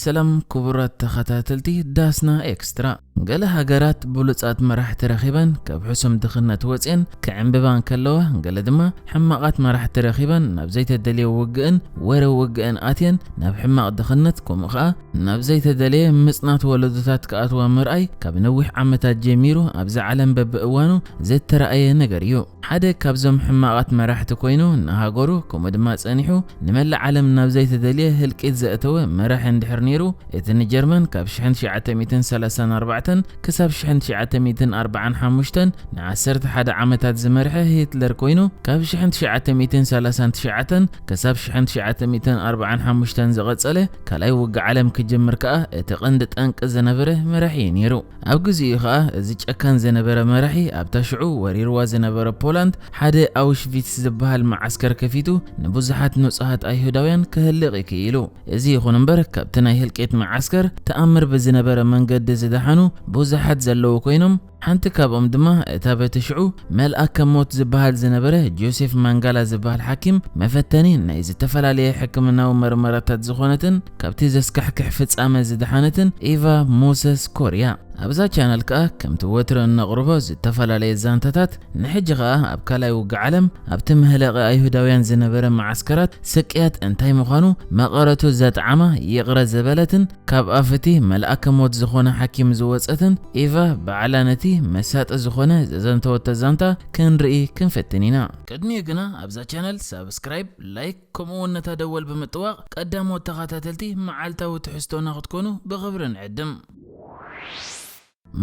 ሰላም ክቡራት ተኸታተልቲ ዳስና ኤክስትራ። ገለ ሃገራት ብሉጻት መራሕቲ ረኺበን ካብ ሕሱም ድኽነት ወጽየን ክዕንብባ እንከለዋ፣ ገለ ድማ ሕማቓት መራሕቲ ረኺበን ናብ ዘይተደልየ ውግእን ወረ ውግእን ኣትየን ናብ ሕማቕ ድኽነት፣ ከምኡ ኸኣ ናብ ዘይተደልየ ምጽናት ወለዶታት ክኣትዋ ምርኣይ ካብ ነዊሕ ዓመታት ጀሚሩ ኣብዚ ዓለም በብእዋኑ ዝተራእየ ነገር እዩ። ሓደ ካብዞም ሕማቓት መራሕቲ ኮይኑ ንሃገሩ ከምኡ ድማ ጸኒሑ ንመላእ ዓለም ናብ ዘይተደልየ ህልቂት ዘእተወ መራሒ እንድሕር ነይሩ፣ እቲ ንጀርመን ካብ ሽሕን ትሽዓተ ሚእትን ሰላሳን ኣርባዕተን ክሳብ ሽሕን ትሽዓተ ሚእትን ኣርባዓን ሓሙሽተን ንዓሰርተ ሓደ ዓመታት ዝመርሐ ሂትለር ኮይኑ፣ ካብ ሽሕን ትሽዓተ ሚእትን ሰላሳን ትሽዓተን ክሳብ ሽሕን ትሽዓተ ሚእትን ኣርባዓን ሓሙሽተን ዝቐጸለ ካልኣይ ውግእ ዓለም ክጅምር ከኣ እቲ ቀንዲ ጠንቂ ዝነበረ መራሒ እዩ ነይሩ። ኣብ ግዜኡ ኸኣ እዚ ጨካን ዝነበረ መራሒ ኣብታ ሽዑ ወሪርዋ ዝነበረ ፖላንድ ሓደ ኣውሽቪትስ ዝበሃል መዓስከር ከፊቱ ንብዙሓት ንጹሃት ኣይሁዳውያን ክህልቕ እዩ ክኢሉ። እዚ ይኹን እምበር ካብቲ ናይ ህልቂት መዓስከር ተኣምር ብዝነበረ መንገዲ ዝደሓኑ ብዙሓት ዘለዉ ኮይኖም፣ ሓንቲ ካብኦም ድማ እታ በቲ ሽዑ መልኣከ ሞት ዝበሃል ዝነበረ ጆሴፍ ማንጋላ ዝበሃል ሓኪም መፈተኒ ናይ ዝተፈላለየ ሕክምናዊ መርመራታት ዝኾነትን ካብቲ ዘስካሕክሕ ፍጻመ ዝደሓነትን ኢቫ ሞሰስ ኮርያ። ኣብዛ ቻነል ከኣ ከምቲ ወትሩ እነቕርቦ ዝተፈላለየ ዛንታታት፣ ንሕጂ ከኣ ኣብ ካልኣይ ውግእ ዓለም ኣብቲ መህለቒ ኣይሁዳውያን ዝነበረ መዓስከራት ስቅያት እንታይ ምዃኑ መቐረቱ ዘጥዓማ ይቕረ ዝበለትን ካብ ኣፍቲ መልኣከ ሞት ዝኾነ ሓኪም ዝወጸትን ኢቫ ባዕላ ነቲ መሳጢ ዝኾነ ዘዘንተወቶ ዛንታ ክንርኢ ክንፈትን ኢና። ቅድሚኡ ግና ኣብዛ ቻነል ሳብስክራይብ፣ ላይክ ከምኡ እውን ነታ ደወል ብምጥዋቕ ቀዳሞት ተኸታተልቲ መዓልታዊ ትሕዝቶና ክትኮኑ ብኽብሪ ንዕድም።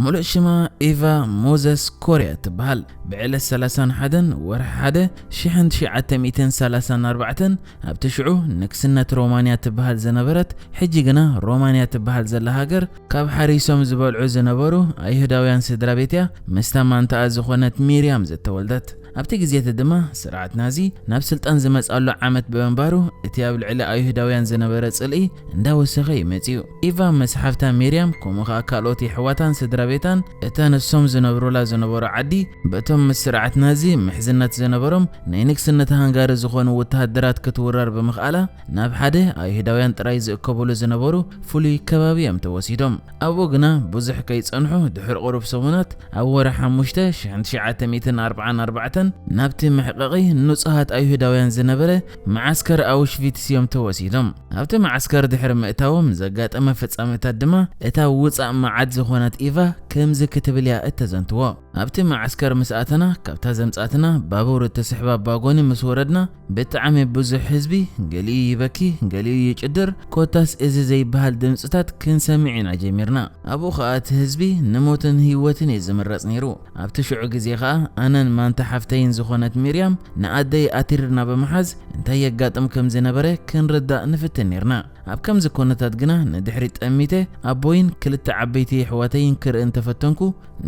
ሙሉእ ሽማ ኢቫ ሞዘስ ኮርያ ትበሃል። ብዕለት ሰላሳን ሓደን ወርሒ ሓደ ሽሕን ትሽዓተ ሚእትን ሰላሳን ኣርባዕተን ኣብቲ ሽዑ ንግስነት ሮማንያ ትበሃል ዝነበረት፣ ሕጂ ግና ሮማንያ ትበሃል ዘላ ሃገር፣ ካብ ሓሪሶም ዝበልዑ ዝነበሩ ኣይሁዳውያን ስድራ ቤት እያ ምስታ ማንታኣ ዝኾነት ሚርያም ዝተወልደት። ኣብቲ ግዜ እቲ ድማ ስርዓት ናዚ ናብ ስልጣን ዝመጻሉ ዓመት ብምንባሩ፣ እቲ ኣብ ልዕሊ ኣይሁዳውያን ዝነበረ ጽልኢ እንዳወሰኸ እዩ መጺኡ። ኢቫ ምስ ሓፍታ ሚርያም ከምኡ ኸኣ ካልኦት የሕዋታን ስድራ ቤታን እታ ንሶም ዝነብሩላ ዝነበሩ ዓዲ በቶም ምስ ስርዓት ናዚ ምሕዝነት ዝነበሮም ናይ ንግስነት ሃንጋሪ ዝኾኑ ወተሃደራት ክትውረር ብምኽኣላ ናብ ሓደ ኣይሁዳውያን ጥራይ ዝእከብሉ ዝነበሩ ፍሉይ ከባቢ እዮም ተወሲዶም። ኣብኡ ግና ብዙሕ ከይጸንሑ ድሕሪ ቁሩብ ሰሙናት ኣብ ወርሒ ሓሙሽተ ሽሕን ትሽዓተ ሚእትን ኣርባዓን ኣርባዕተን ናብቲ መሕቀቒ ንጹሃት ኣይሁዳውያን ዝነበረ መዓስከር ኣውሽቪትስ እዮም ተወሲዶም። ኣብቲ መዓስከር ድሕሪ ምእታዎም ዘጋጠመ ፍጻመታት ድማ እታ ውጻእ መዓት ዝኾነት ኢቫ ከምዚ ክትብል እያ እተዘንትዎ። ኣብቲ መዓስከር ምስ ኣተና ካብታ ዘምጻትና ባቡር እትስሕባ ባጎኒ ምስ ወረድና ብጣዕሚ ብዙሕ ህዝቢ፣ ገሊኡ ይበኪ፣ ገሊኡ ይጭድር፣ ኮታስ እዚ ዘይበሃል ድምጽታት ክንሰምዕ ኢና ጀሚርና። ኣብኡ ኸኣ እቲ ህዝቢ ንሞትን ህይወትን እዩ ዝምረጽ ነይሩ። ኣብቲ ሽዑ ግዜ ኸኣ ኣነን ማንታ ሓፍተይን ዝኾነት ሚርያም ንኣደይ ኣቲርና ብምሓዝ እንታይ የጋጥም ከም ዝነበረ ክንርዳእ ንፍትን ነይርና። ኣብ ከምዚ ኩነታት ግና ንድሕሪት ጠሚተ ኣቦይን ክልተ ዓበይቲ የሕዋተይን ክርኢ እንተፈተንኩ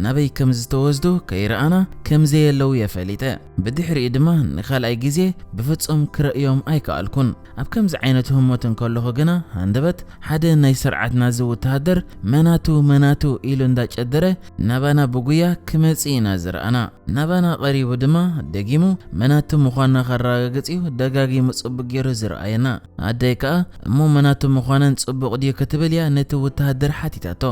ናበይ ከም ዝተወስዱ ከይረኣና ከም ዘየለዉ እየ ፈሊጠ። ብድሕሪኡ ድማ ንኻልኣይ ግዜ ብፍጹም ክርእዮም ኣይከኣልኩን። ኣብ ከምዚ ዓይነት ህሞት እንከለኹ ግና ሃንደበት ሓደ ናይ ስርዓት ናዚ ወተሃደር መናቱ መናቱ ኢሉ እንዳጨደረ ናባና ብጉያ ክመጽእ ኢና ዝረኣና። ናባና ቀሪቡ ድማ ደጊሙ መናቱ ምዃንና ከረጋግጽ እዩ ደጋጊሙ ጽቡቕ ገይሩ ዝረኣየና። ኣደይ ከኣ እሞ መናቱ ምዃነን ጽቡቕ ድዩ ክትብል እያ ነቲ ወተሃደር ሓቲታቶ።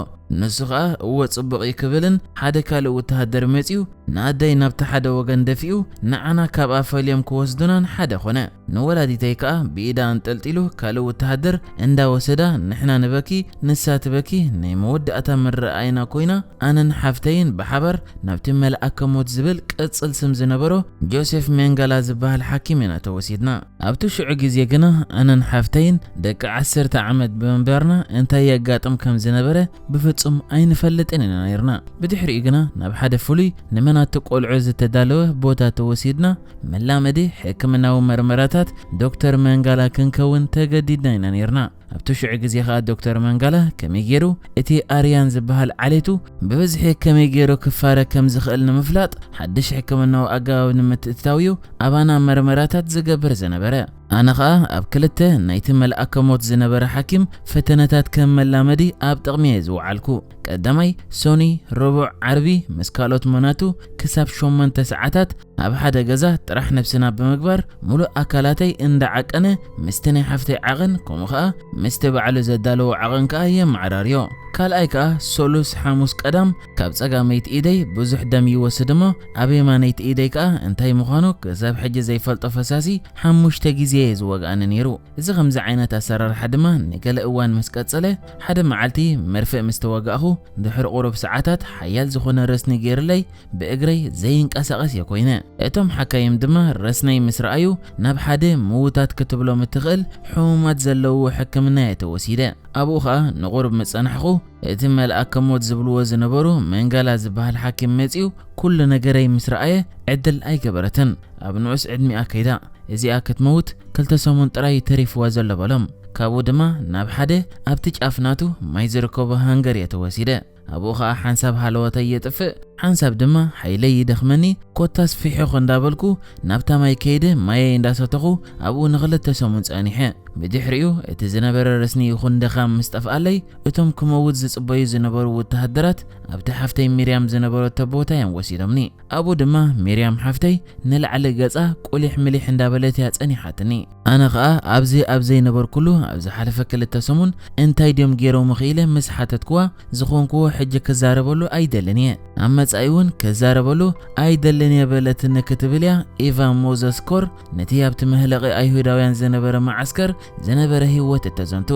ንሱ ኸኣ እወ ጽቡቕ እዩ ክብልን ሓደ ካልእ ወተሃደር መጺኡ ንኣደይ ናብቲ ሓደ ወገን ደፊኡ ንዓና ካብኣ ፈልዮም ክወስዱናን ሓደ ኾነ። ንወላዲተይ ከኣ ብኢዳ ኣንጠልጢሉ ካልእ ወተሃደር እንዳወሰዳ ንሕና ንበኪ ንሳ ትበኪ ናይ መወዳእታ ምርኣይና ኮይና ኣነን ሓፍተይን ብሓባር ናብቲ መልኣከ ሞት ዝብል ቅጽል ስም ዝነበሮ ጆሴፍ ሜንጋላ ዝበሃል ሓኪም ኢና ተወሲድና። ኣብቲ ሽዑ ግዜ ግና ኣነን ሓፍተይን ደቂ ዓሰርተ ዓመት ብምንባርና እንታይ የጋጥም ከም ዝነበረ ብፍጹም ኣይንፈልጥን ኢና ነይርና። ብድሕሪኡ ግና ናብ ሓደ ፍሉይ ንመናቱ ቆልዑ ዝተዳለወ ቦታ ተወሲድና መላመዲ ሕክምናዊ መርመራታት ዶክተር መንጋላ ክንከውን ተገዲድና ኢና ነይርና። ኣብቲ ሽዑ ግዜ ኸኣ ዶክተር መንጋላ ከመይ ገይሩ እቲ ኣርያን ዝበሃል ዓሌቱ ብብዝሒ ከመይ ገይሩ ክፋረ ከም ዝኽእል ንምፍላጥ ሓድሽ ሕክምናዊ ኣገባብ ንምትእትታው እዩ ኣባና መርመራታት ዝገብር ዝነበረ። ኣነ ኸኣ ኣብ ክልተ ናይቲ መልኣከ ሞት ዝነበረ ሓኪም ፈተነታት ከም መላመዲ ኣብ ጥቕሚ እየ ዝወዓልኩ። ቀዳማይ፣ ሶኒ፣ ረቡዕ፣ ዓርቢ ምስ ካልኦት መናቱ ክሳብ ሸሞንተ ሰዓታት ኣብ ሓደ ገዛ ጥራሕ ነብስና ብምግባር፣ ሙሉእ ኣካላተይ እንዳዓቀነ ምስቲ ናይ ሓፍተይ ዓቐን፣ ከምኡ ኸኣ ምስቲ ባዕሉ ዘዳለዎ ዓቐን ከኣ የመዓራርዮ። ካልኣይ ከኣ፣ ሰሉስ፣ ሓሙስ፣ ቀዳም ካብ ጸጋመይቲ ኢደይ ብዙሕ ደም ይወስድ እሞ፣ ኣብ የማነይቲ ኢደይ ከኣ እንታይ ምዃኑ ክሳብ ሕጂ ዘይፈልጦ ፈሳሲ ሓሙሽተ ግዜ እየ ዝወግኣኒ ነይሩ። እዚ ከምዚ ዓይነት ኣሰራርሓ ድማ ንገለ እዋን ምስ ቀጸለ፣ ሓደ መዓልቲ መርፍእ ምስ ተወጋእኹ፣ ድሕሪ ቁሩብ ሰዓታት ሓያል ዝኾነ ረስኒ ገይርለይ፣ ብእግረይ ዘይንቀሳቐስ እየ ኮይነ። እቶም ሓካይም ድማ ረስነይ ምስ ረኣዩ፣ ናብ ሓደ ምዉታት ክትብሎም እትኽእል ሕሙማት ዘለውዎ ሕክምና እየ ተወሲደ። ኣብኡ ኸኣ ንቑሩብ ምስ ጸናሕኹ፣ እቲ መልኣከ ሞት ዝብልዎ ዝነበሩ መንጋላ ዝበሃል ሓኪም መጺኡ፣ ኩሉ ነገረይ ምስ ረኣየ፣ ዕድል ኣይገበረትን። ኣብ ንኡስ ዕድሚኣ ከይዳ፣ እዚኣ ክትመውት ክልተ ሰሙን ጥራይ ተሪፍዋ ዘሎ በሎም። ካብኡ ድማ ናብ ሓደ ኣብቲ ጫፍ ናቱ ማይ ዝርከቦ ሃንገር እየ ተወሲደ። ኣብኡ ኸኣ ሓንሳብ ሃለወተይ የጥፍእ፣ ሓንሳብ ድማ ሓይለይ ይደኽመኒ። ኮታስ ፊሕኽ እንዳበልኩ ናብታ ማይ ከይደ ማየይ እንዳሰተኹ ኣብኡ ንኽልተ ሰሙን ጸኒሐ። ብድሕሪኡ እቲ ዝነበረ ረስኒ ይኹን ድኻም ምስ ጠፍኣለይ፣ እቶም ክመውት ዝጽበዩ ዝነበሩ ወተሃደራት ኣብቲ ሓፍተይ ሚርያም ዝነበረቶ ቦታ እዮም ወሲዶምኒ። ኣብኡ ድማ ሚርያም ሓፍተይ ንላዕሊ ገጻ ቁሊሕ ምሊሕ እንዳበለት እያ ጸኒሓትኒ። ኣነ ኸኣ ኣብዚ ኣብ ዘይነበርኩሉ ኣብ ዝሓለፈ ክልተ ሰሙን እንታይ ድዮም ገይሮምኺ ኢለ ምስ ሓተትክዋ፣ ዝኾንክዎ ሕጂ ክዛረበሉ ኣይደልን እየ፣ ኣብ መጻኢ እውን ክዛረበሉ ኣይደልን እየ በለትኒ ክትብል እያ ኢቫ ሞዘስ ኮር ነቲ ኣብቲ መህለቒ ኣይሁዳውያን ዝነበረ መዓስከር ዝነበረ ህይወት እተዘንቱ።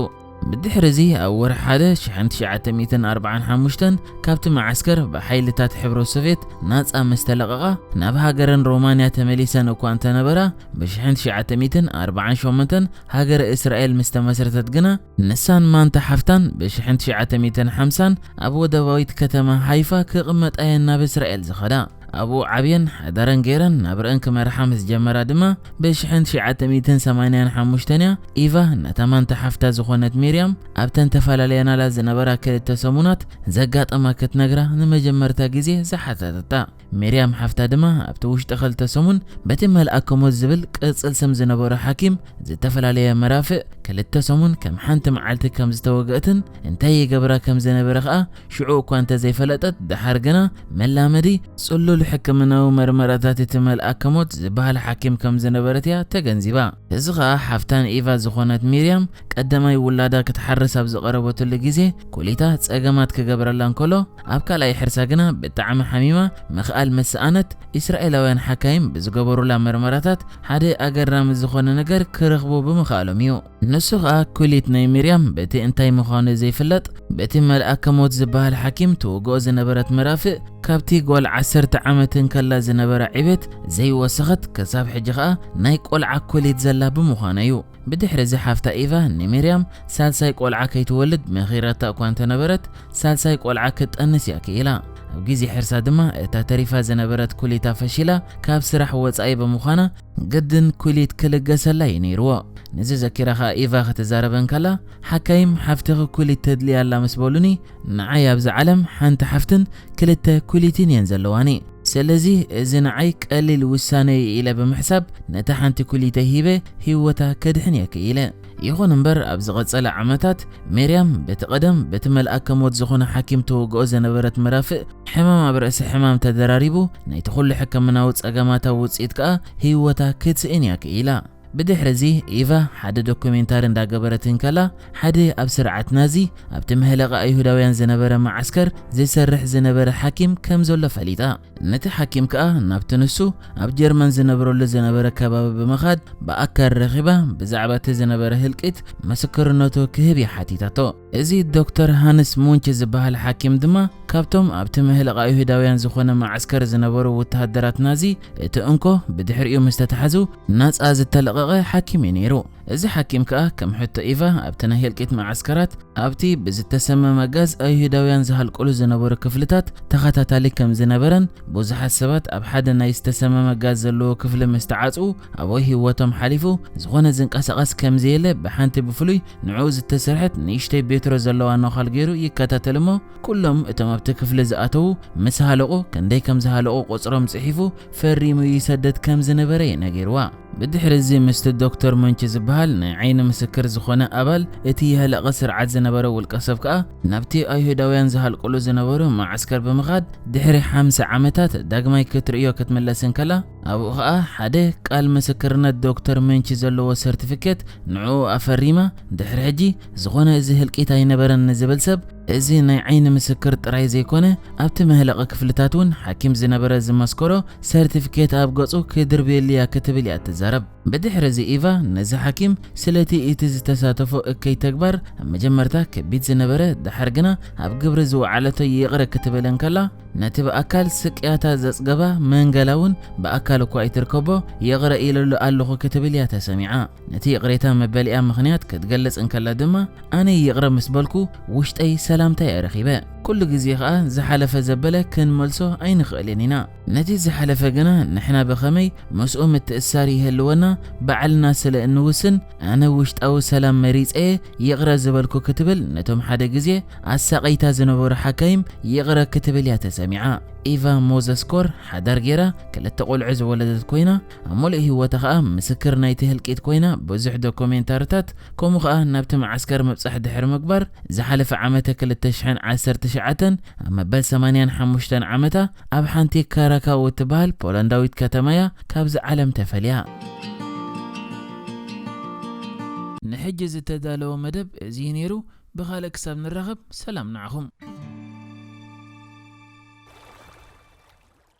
ብድሕሪ እዚ ኣብ ወርሒ ሓደ ሽሕን ትሽዓተ ሚእትን ኣርባዓን ሓሙሽተን ካብቲ መዓስከር ብሓይልታት ሕብረት ሶቭየት ናጻ ምስ ተለቐቓ፣ ናብ ሃገረን ሮማንያ ተመሊሰን እኳ እንተነበራ፣ ብሽሕን ትሽዓተ ሚእትን ኣርባዓን ሸሞንተን ሃገረ እስራኤል ምስ ተመስረተት ግና፣ ንሳን ማንታ ሓፍታን ብሽሕን ትሽዓተ ሚእትን ሓምሳን ኣብ ወደባዊት ከተማ ሃይፋ ክቕመጣ እየን ናብ እስራኤል ዝኸዳ። ኣብኡ ዓብየን ሓዳረን ገይረን ናብረአን ክመርሓ ምስ ጀመራ ድማ፣ ብሽሕን ትሽዓተ ሚእትን ሰማንያን ሓሙሽተን እያ ኢቫ ነታ ማንታ ሓፍታ ዝኾነት ሚርያም ኣብተን ተፈላለያናላ ዝነበራ ክልተ ሰሙናት ዘጋጠማ ክትነግራ ንመጀመርታ ግዜ ዝሓተተታ። ሚርያም ሓፍታ ድማ ኣብቲ ውሽጢ ክልተ ሰሙን በቲ መልኣከ ሞት ዝብል ቅጽል ስም ዝነበሮ ሓኪም ዝተፈላለየ መራፍእ ክልተ ሰሙን ከም ሓንቲ መዓልቲ ከም ዝተወግአትን እንታይ ይገብራ ከም ዝነበረ ኸኣ ሽዑ እኳ እንተዘይፈለጠት፣ ደሓር ግና መላመዲ ጽሉል ሕክምናዊ መርመራታት እቲ መልኣከ ሞት ዝበሃል ሓኪም ከም ዝነበረት እያ ተገንዚባ። እዚ ኸኣ ሓፍታን ኢቫ ዝኾነት ሚርያም ቀዳማይ ውላዳ ክትሓርስ ኣብ ዝቐረበትሉ ግዜ ኩሊታ ጸገማት ክገብረላ እንከሎ፣ ኣብ ካልኣይ ሕርሳ ግና ብጣዕሚ ሓሚማ ምኽኣል ምስ ሰኣነት፣ እስራኤላውያን ሓካይም ብዝገበሩላ መርመራታት ሓደ ኣገራሚ ዝኾነ ነገር ክረኽቡ ብምኽኣሎም እዩ። ንሱ ኸኣ ኩሊት ናይ ሚርያም በቲ እንታይ ምዃኑ ዘይፍለጥ፣ በቲ መልኣከ ሞት ዝበሃል ሓኪም ትውግኦ ዝነበረት መራፍእ፣ ካብቲ ጓል ዓሰርተ ዓመት እንከላ ዝነበረ ዕቤት ዘይወሰኸት፣ ክሳብ ሕጂ ኸኣ ናይ ቆልዓ ኩሊት ዘላ ብምዃና እዩ። ብድሕሪ እዚ ሓፍታ ኢቫ ንሚርያም ሳልሳይ ቆልዓ ከይትወልድ መኺራታ እኳ እንተነበረት፣ ሳልሳይ ቆልዓ ክትጠንስ እያ ክኢላ። ኣብ ግዜ ሕርሳ ድማ እታ ተሪፋ ዝነበረት ኩሊታ ፈሺላ ካብ ስራሕ ወጻኢ ብምዃና፣ ግድን ኩሊት ክልገሰላ እዩ ነይርዎ። ነዚ ዘኪራ ኸኣ ኢቫ ክትዛረብ እንከላ፣ ሓካይም ሓፍትኺ ኩሊት ተድልያ ኣላ ምስ በሉኒ፣ ንዓይ ኣብዚ ዓለም ሓንቲ ሓፍትን ክልተ ኩሊትን እየን ዘለዋኒ። ስለዚ እዚ ንዓይ ቀሊል ውሳነ እዩ ኢለ ብምሕሳብ፣ ነታ ሓንቲ ኩሊተይ ሂበ ህይወታ ከድሕን እየ ክኢለ። ይኹን እምበር፣ ኣብ ዝቐጸለ ዓመታት፣ ሚርያም በቲ ቀደም በቲ መልኣከ ሞት ዝኾነ ሓኪም ተወግኦ ዝነበረት መራፍእ፣ ሕማም ኣብ ርእሲ ሕማም ተደራሪቡ፣ ናይቲ ኩሉ ሕክምናዊ ጸገማታ ውጽኢት ከኣ ህይወታ ክትስእን እያ ክኢላ። ብድሕሪ እዚ፣ ኢቫ ሓደ ዶኩሜንታሪ እንዳገበረት እንከላ፣ ሓደ ኣብ ስርዓት ናዚ፣ ኣብቲ መህለቒ ኣይሁዳውያን ዝነበረ መዓስከር ዝሰርሕ ዝነበረ ሓኪም ከም ዘሎ ፈሊጣ። ነቲ ሓኪም ከኣ ናብቲ ንሱ ኣብ ጀርመን ዝነብረሉ ዝነበረ ከባቢ ብምኻድ ብኣካል ረኺባ ብዛዕባ እቲ ዝነበረ ህልቂት ምስክርነቱ ክህብ እያ ሓቲታቶ። እዚ ዶክተር ሃንስ ሙንች ዝበሃል ሓኪም ድማ ካብቶም ኣብቲ መህለቕ ኣይሁዳውያን ዝኾነ መዓስከር ዝነበሩ ወተሃደራት ናዚ እቲ እንኮ ብድሕሪኡ ምስ ተታሕዙ ናጻ ዝተለቐቐ ሓኪም እዩ ነይሩ። እዚ ሓኪም ከኣ ከም ሕቶ ኢቫ ኣብቲ ናይ ህልቂት መዓስከራት ኣብቲ ብዝተሰመመ ጋዝ ኣይሁዳውያን ዝሃልቅሉ ዝነበሩ ክፍልታት ተኸታታሊ ከም ዝነበረን ብዙሓት ሰባት ኣብ ሓደ ናይ ዝተሰመመ ጋዝ ዘለዎ ክፍሊ ምስ ተዓጽዉ ኣብኡ ህይወቶም ሓሊፉ ዝኾነ ዝንቀሳቐስ ከም ዘየለ ብሓንቲ ብፍሉይ ንዕኡ ዝተሰርሐት ንእሽተይ ቤትሮ ዘለዋ ነዃል ገይሩ ይከታተል እሞ ኩሎም እቶም ኣብቲ ክፍሊ ዝኣተዉ ምስ ሃለቑ ክንደይ ከም ዝሃለቑ ቁጽሮም ጽሒፉ ፈሪሙ ይሰደድ ከም ዝነበረ እዩ ነጊርዋ። ብድሕሪ እዚ ምስቲ ዶክተር መንቺ ዝበሃል ናይ ዓይኒ ምስክር ዝኾነ ኣባል እቲ የህለቐ ስርዓት ዝነበረ ውልቀ ሰብ ከኣ ናብቲ ኣይሁዳውያን ዝሃልቁሉ ዝነበሩ መዓስከር ብምኻድ ድሕሪ ሓምሳ ዓመታት ዳግማይ ክትርእዮ ክትምለስ እንከላ ኣብኡ ኸኣ ሓደ ቃል ምስክርነት ዶክተር መንቺ ዘለዎ ሰርቲፊኬት ንዕኡ ኣፈሪማ ድሕሪ ሕጂ ዝኾነ እዚ ህልቂት ኣይነበረን ንዝብል ሰብ እዚ ናይ ዓይኒ ምስክር ጥራይ ዘይኮነ ኣብቲ መህለቒ ክፍልታት እውን ሓኪም ዝነበረ ዝመስከሮ ሰርቲፊኬት ኣብ ገጹ ክድርብየሉ እያ ክትብል እያ ትዛረብ። ብድሕሪ እዚ ኢቫ ነዚ ሓኪም ስለቲ እቲ ዝተሳተፎ እከይ ተግባር ኣብ መጀመርታ ከቢድ ዝነበረ ድሓር ግና ኣብ ግብሪ ዝወዓለቶ ይቕረ ክትብል እንከላ ነቲ ብኣካል ስቅያታ ዘጽገባ መንገላ እውን ብኣካል እኳ ኣይትርከቦ ይቕረ ኢለሉ ኣለኹ ክትብል እያ ተሰሚዓ። ነቲ ይቕሬታ መበሊኣ ምኽንያት ክትገልጽ እንከላ ድማ ኣነ ይቕረ ምስ በልኩ ውሽጠይ ሰላምታ እየ ረኺበ። ኩሉ ግዜ ኸኣ ዝሓለፈ ዘበለ ክንመልሶ ኣይንኽእልን ኢና። ነቲ ዝሓለፈ ግና ንሕና ብኸመይ ምስኡ ምትእሳር ይህልወና ባዕልና ስለ እንውስን ኣነ ውሽጣዊ ሰላም መሪጸ እየ ይቕረ ዝበልኩ ክትብል ነቶም ሓደ ግዜ ኣሳቐይታ ዝነበሩ ሓካይም ይቕረ ክትብል እያ ተሰሚዓ። ኢቫ ሞዘስ ኮር ሓዳር ጌራ ክልተ ቆልዑ ዝወለደት ኮይና ኣብ ሙሉእ ህይወታ ኸኣ ምስክር ናይቲ ህልቂት ኮይና ብዙሕ ዶኩሜንታርታት ከምኡ ኸኣ ናብቲ መዓስከር ምብጻሕ ድሕሪ ምግባር ዝሓለፈ ዓመተ ክልተ ሽሕን ዓሰርተ ትሽዓተን ኣብ መበል ሰማንያን ሓሙሽተን ዓመታ ኣብ ሓንቲ ካራካዎ እትበሃል ፖላንዳዊት ከተማ እያ ካብዚ ዓለም ተፈልያ። ንሕጂ ዝተዳለወ መደብ እዚ እዩ ነይሩ። ብኻልእ ክሳብ ንራኸብ ሰላም ንዓኹም።